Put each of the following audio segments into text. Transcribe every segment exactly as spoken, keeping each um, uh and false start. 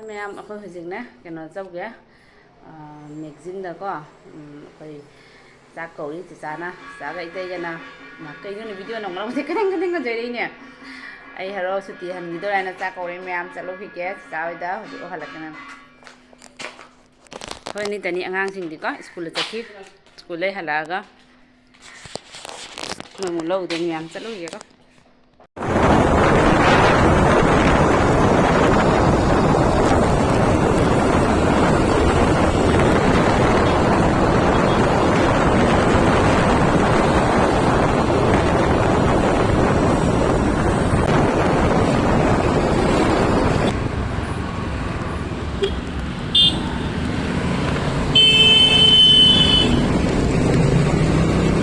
ꯃꯌꯥꯝ, ꯑꯩꯈꯣꯏ ꯍꯧꯖꯤꯛꯅꯦ ꯀꯩꯅꯣ ꯇꯧꯒꯦ, ꯑ, magazine ꯗꯀꯣ, ꯎꯝ, ꯑꯩꯈꯣꯏ ꯆꯥꯛ ꯀꯧꯔꯤ ꯆꯤꯆꯥꯅ, ꯆꯤꯆꯥꯒ ꯏꯇꯩꯒꯅ꯫ ꯃꯥ, ꯀꯩꯅꯣꯅꯦ video ꯅꯧꯅ ꯂꯧꯕꯁꯦ ꯀꯗꯪ ꯀꯗꯪ ꯀꯟꯖꯩꯔꯛꯏꯅꯦ꯫ ꯑꯩ ꯍꯦꯔꯣ ꯁꯨꯇꯤ ꯍꯟꯈꯤꯗꯣꯔꯦ ꯍꯥꯏꯅ ꯆꯥꯛ ꯀꯧꯔꯤ ꯃꯌꯥꯝ, ꯆꯠꯂꯨꯈꯤꯒꯦ ꯆꯤꯆꯥ ꯍꯣꯏꯗ, ꯍꯧꯖꯤꯛ ꯍꯜꯂꯛꯀꯦ ꯃꯌꯥꯝ꯫ ꯑꯩꯈꯣꯏ ꯑꯅꯤꯇꯅꯤ, ꯑꯉꯥꯡꯁꯤꯡꯗꯤꯀꯣ ꯁ꯭ꯀꯨꯜꯗ ꯆꯠꯈꯤ꯫ ꯁ꯭ꯀꯨꯜꯗꯩ ꯍꯜꯂꯛꯑꯒ ꯃꯣꯏ ꯑꯃꯨꯛ ꯂꯧꯗꯣꯏꯅꯤ ꯃꯌꯥꯝ, ꯆꯠꯂꯨꯈꯤꯒꯦꯀꯣ꯫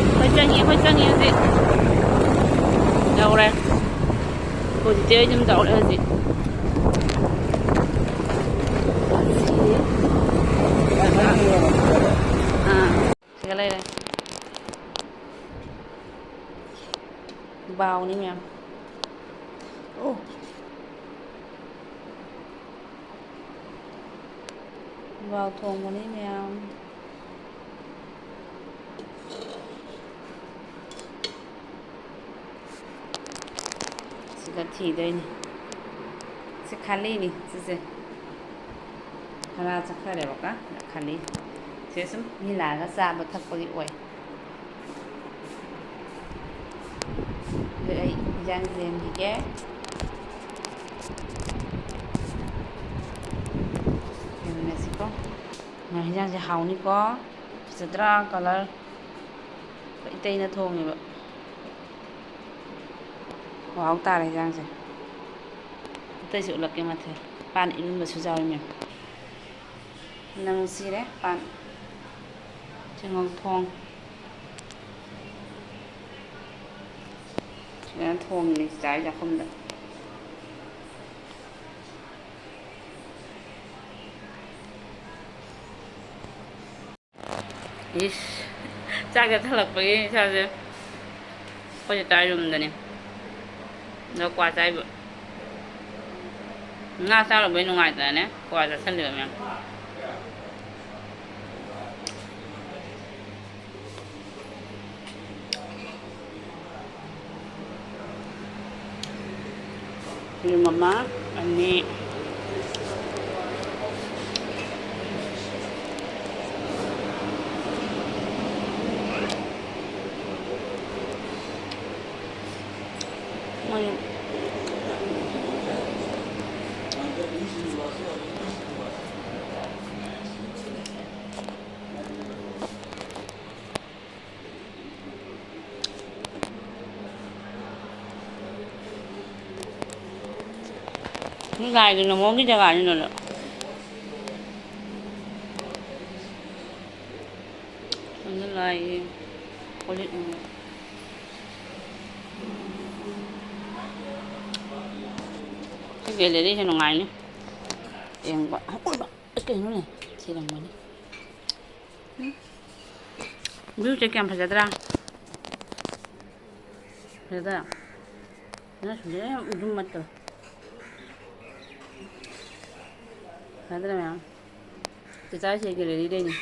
ꯑꯩꯈꯣꯏ ꯆꯪꯉꯤ, ꯑꯩꯈꯣꯏ ꯆꯪꯉꯤ ꯍꯧꯖꯤꯛ꯫ ꯌꯧꯔꯦ꯫ ꯑꯩꯈꯣꯏ ꯆꯤꯆꯦ ꯍꯣꯏ ꯌꯨꯝ ꯌꯧꯔꯦ ꯍꯧꯖꯤꯛ꯫ ꯑꯥ, ꯁꯤꯗ ꯂꯩꯔꯦ꯫ ꯕꯥꯎꯅꯤ ꯃꯌꯥꯝ꯫ ꯑꯣ꯫ ꯕꯥꯎ ꯊꯣꯡꯕꯅꯤ ꯃꯌꯥꯝ꯫ ꯁꯤꯗ ꯊꯤꯗꯣꯏꯅꯤ꯫ ꯁꯤ ꯈꯥꯂꯤꯅꯤ ꯁꯤꯁꯦ꯫ ꯈꯔ ꯆꯠꯈ꯭ꯔꯦꯕꯀ ꯈꯥꯂꯤ꯫ ꯁꯤꯗ ꯁꯨꯝ ꯃꯤ ꯂꯥꯛꯑꯒ ꯆꯥꯕ ꯊꯛꯄꯒꯤ ꯑꯣꯏ꯫ ꯑꯗꯨ ꯑꯩ ꯏꯟꯖꯥꯡ ꯁꯦꯝꯈꯤꯒꯦ꯫ ꯌꯦꯡꯃꯤꯟꯅꯁꯤꯀꯣ꯫ ꯉꯥ ꯍꯤꯟꯖꯥꯡꯁꯦ ꯍꯥꯎꯅꯤꯀꯣ꯫ ꯐꯖꯗ꯭ꯔꯥ colour? ꯏꯇꯩꯅ ꯊꯣꯡꯉꯦꯕ꯫ ꯍꯥꯎ ꯇꯥꯔꯦ ꯍꯤꯟꯖꯥꯡꯁꯦ꯫ ꯑꯇꯩꯁꯨ ꯎꯠꯂꯛꯀꯦ ꯃꯊꯦꯜ꯫ ꯄꯥꯟ ꯏꯔꯣꯟꯕꯁꯨ ꯌꯥꯎꯔꯤ ꯃꯌꯥꯝ꯫ ꯅꯪ ꯁꯤꯔꯦ ꯄꯥꯟ꯫ ꯁꯦꯡꯉꯧ ꯊꯣꯡ꯫ ꯁꯨꯃꯥꯏꯅ ꯊꯣꯡꯉꯤꯅꯦ ꯆꯥꯛ ꯆꯥꯛꯈꯨꯝꯗ꯫ ꯏꯁ, ꯆꯥꯛ ꯆꯥꯊꯠꯂꯛꯄꯒꯤ ꯏꯁꯥꯁꯦ ꯑꯩꯈꯣꯏ ꯆꯦꯆꯥ ꯌꯨꯝꯗꯅꯦ꯫ ꯑꯗꯣ ꯀ꯭ꯋꯥ ꯆꯥꯏꯕ꯫ ꯉꯥ ꯆꯥꯔꯨꯕꯩ ꯅꯨꯡꯉꯥꯏꯇꯅꯅꯦ ꯀ꯭ꯋꯥ ꯆꯥꯁꯜꯂꯤꯕ ꯃꯌꯥꯝ꯫ ꯌꯦꯔꯨꯝ ꯑꯃ, ꯑꯅꯤ꯫ ꯃꯣꯏ ꯁꯤ ꯂꯥꯏꯒꯤ ꯅꯣꯡꯃꯣꯝꯒꯤ ꯖꯒꯥꯅꯤ ꯂꯣꯏꯅ꯫ ꯑꯗꯨ ꯂꯥꯏꯒꯤ ꯀꯣꯜ ꯂꯤꯛ ꯅꯨꯡ꯫ ꯁꯤ galleryꯁꯦ ꯅꯨꯡꯉꯥꯏꯅꯤ ꯌꯦꯡꯕ꯫ ꯑꯣꯏꯃꯥ! ꯑꯁ, ꯀꯩꯅꯣꯅꯦ? ꯊꯤꯔꯝꯒꯅꯤ꯫ ꯎꯝ꯫ Viewꯁꯦ ꯀꯌꯥꯝ ꯐꯖꯗ꯭ꯔꯥ? ꯐꯖꯗ꯭ꯔꯥ? ꯅꯪ ꯁꯨꯝ ꯌꯥꯝ zoom ꯃꯠꯇ꯭ꯔꯣ? ꯐꯖꯗ꯭ꯔꯥ ꯃꯌꯥꯝ? ꯆꯦꯆꯥ ꯁꯤ galleryꯗꯩꯅꯤ꯫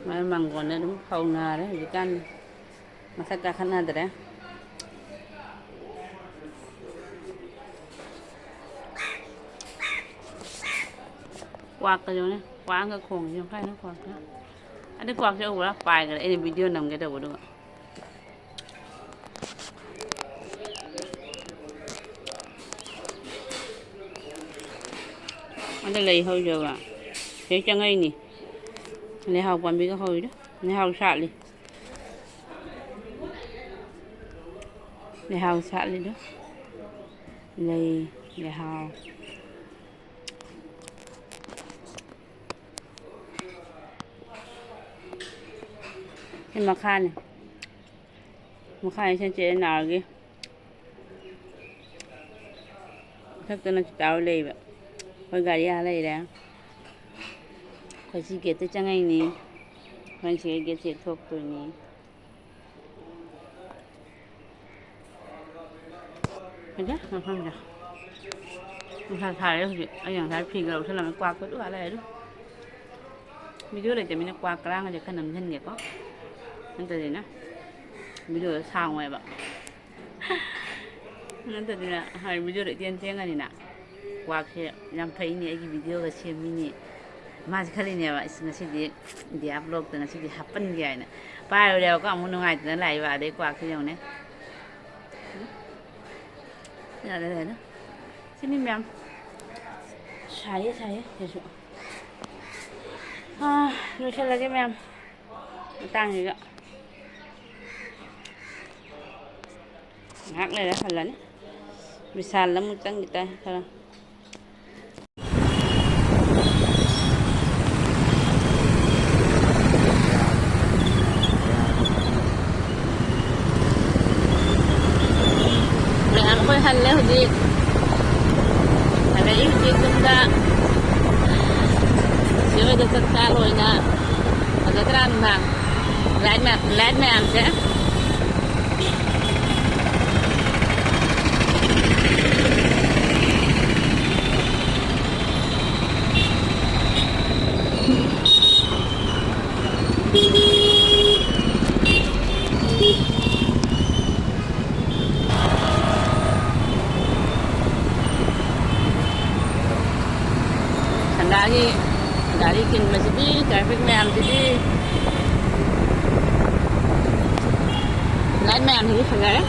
ꯃꯥꯏ ꯃꯥꯡꯒꯣꯟꯗ ꯑꯗꯨꯝ ꯐꯧꯅꯔꯦ ꯍꯧꯖꯤꯛꯀꯥꯟꯗꯤ꯫ ꯃꯊꯛ ꯀꯥꯈꯠꯅꯗ꯭ꯔꯦ꯫ ꯀ꯭ꯋꯥꯛꯀ ꯌꯦꯡꯉꯨꯅꯦ, ꯀ꯭ꯋꯥꯛꯀ ꯈꯣꯡꯉꯤ ꯌꯦꯡꯉꯨ ꯀꯥꯏꯅ ꯀ꯭ꯋꯥꯛꯀ꯫ ꯑꯗꯨ ꯀ꯭ꯋꯥꯛꯁꯦ ꯎꯕ꯭ꯔꯥ? ꯄꯥꯏꯈ꯭ꯔꯦ, ꯑꯩꯅ video ꯅꯝꯒꯦ ꯇꯧꯕ ꯑꯗꯨꯒ꯫ ꯑꯗ ꯂꯩ ꯍꯧꯖꯕ꯫ ꯁꯤꯗꯩ ꯆꯪꯉꯛꯏꯅꯤ꯫ ꯂꯩꯍꯥꯎ ꯄꯥꯝꯕꯤꯒ ꯍꯧꯔꯤꯗꯣ꯫ ꯂꯩꯍꯥꯎ ꯁꯥꯠꯂꯤ꯫ ꯂꯩꯍꯥꯎ ꯁꯥꯠꯂꯤꯗꯣ꯫ ꯂꯩ, ꯂꯩꯍꯥꯎ꯫ ꯁꯤ ꯃꯈꯥꯅꯤ꯫ ꯃꯈꯥꯁꯤꯅ ꯆꯦ ꯅꯥꯎꯒꯤ꯫ ꯃꯊꯛꯇꯅ ꯆꯤꯇꯥꯎ ꯂꯩꯕ꯫ ꯑꯩꯈꯣꯏ ꯒꯥꯔꯤ ꯑꯥ ꯂꯩꯔꯦ꯫ ꯑꯩꯈꯣꯏ ꯁꯤ gateꯇꯩ ꯆꯪꯉꯛꯏꯅꯤ꯫ ꯑꯩꯈꯣꯏ ꯁꯤꯒꯤ gateꯁꯦ ꯊꯣꯛꯇꯣꯏꯅꯤ꯫ ꯍꯧꯖꯤꯛ ꯃꯐꯝꯁꯦ ꯅꯨꯡꯁꯥ ꯁꯥꯔꯦ꯫ ꯍꯧꯖꯤꯛ ꯑꯩ ꯉꯁꯥꯏ ꯐꯤꯒ ꯂꯧꯁꯜꯂꯝꯃꯦ꯫ ꯀ꯭ꯋꯥꯛꯇꯣ ꯑꯗꯨ ꯑꯥ ꯂꯩꯔꯦ꯫ ꯑꯗꯨ ꯚꯤꯗꯤꯑꯣ ꯂꯩꯇꯕꯅꯤꯅ ꯀ꯭ꯋꯥꯛ ꯀꯔꯥꯡꯒꯁꯦ ꯈꯔ ꯅꯝꯁꯤꯟꯒꯦꯀꯣ꯫ ꯅꯠꯇ꯭ꯔꯗꯤꯅ ꯚꯤꯗꯤꯑꯣꯗꯣ ꯁꯥꯡꯉꯣꯏꯕ꯫ ꯅꯠꯇ꯭ꯔꯗꯤꯅ ꯍꯥꯏ ꯚꯤꯗꯤꯑꯣꯗꯣ ꯏꯇꯦꯟ ꯇꯦꯟꯒꯅꯤꯅ꯫ ꯀ꯭ꯋꯥꯛꯁꯦ ꯌꯥꯝ ꯐꯩꯅꯦ, ꯑꯩꯒꯤ ꯚꯤꯗꯤꯑꯣꯒ ꯁꯦꯝꯃꯤꯅꯦ꯫ ꯃꯥꯁꯦ ꯈꯜꯂꯤꯅꯦꯕ, "ꯏꯁ, ꯉꯁꯤꯗꯤ ꯏꯟꯗꯤꯌꯥ ꯕ꯭ꯂꯣꯛꯇ ꯉꯁꯤꯗꯤ ꯍꯥꯞꯄꯟꯒꯦ" ꯍꯥꯏꯅ꯫ ꯄꯥꯏꯔꯨꯔꯦꯕꯀꯣ, ꯑꯃꯨꯛ ꯅꯨꯡꯉꯥꯏꯇꯅ ꯂꯥꯛꯏꯕ꯫ ꯑꯗꯩ ꯀ꯭ꯋꯥꯛꯁꯦ ꯌꯦꯡꯉꯨꯅꯦ꯫ ꯌꯥꯔꯦ, ꯌꯥꯔꯦ꯫ ꯁꯤꯅꯤ ꯃꯌꯥꯝ꯫ ꯁꯥꯏꯌꯦ, ꯁꯥꯏꯌꯦ ꯁꯤꯁꯨ꯫ ꯑꯥ, ꯂꯣꯏꯁꯤꯜꯂꯒꯦ ꯃꯌꯥꯝ꯫ ꯃꯇꯥꯡꯁꯤꯒ꯫ ꯉꯥꯏꯍꯥꯛ ꯂꯩꯔ ꯍꯜꯂꯅꯤ꯫ ꯕꯤꯁꯥꯜꯗ ꯑꯃꯨꯛ ꯆꯪꯈꯤ ꯇꯥꯏ ꯈꯔ꯫ ꯃꯌꯥꯝ ꯑꯩꯈꯣꯏ ꯍꯜꯂꯦ ꯍꯧꯖꯤꯛ꯫ ꯑꯗꯩ ꯍꯧꯖꯤꯛ ꯌꯨꯝꯗ ꯆꯦ ꯍꯣꯏꯗ ꯆꯥꯛ ꯆꯥ ꯂꯣꯏꯅ ꯐꯖꯗ꯭ꯔꯥ ꯅꯨꯡꯗꯥꯡ? ꯂꯥꯏꯠ ꯃꯌꯥꯝ, ꯂꯥꯏꯠ ꯃꯌꯥꯝꯁꯦ꯫ ꯁꯪꯒꯥꯒꯤ ꯒꯥꯔꯤ ꯆꯤꯟꯕꯁꯤꯗꯤ, ꯇ꯭ꯔꯥꯐꯤꯛ ꯃꯌꯥꯝꯁꯤꯗꯤ꯫ ꯂꯥꯏꯠ ꯃꯌꯥꯝꯁꯤꯗꯤ ꯐꯖꯔꯦ꯫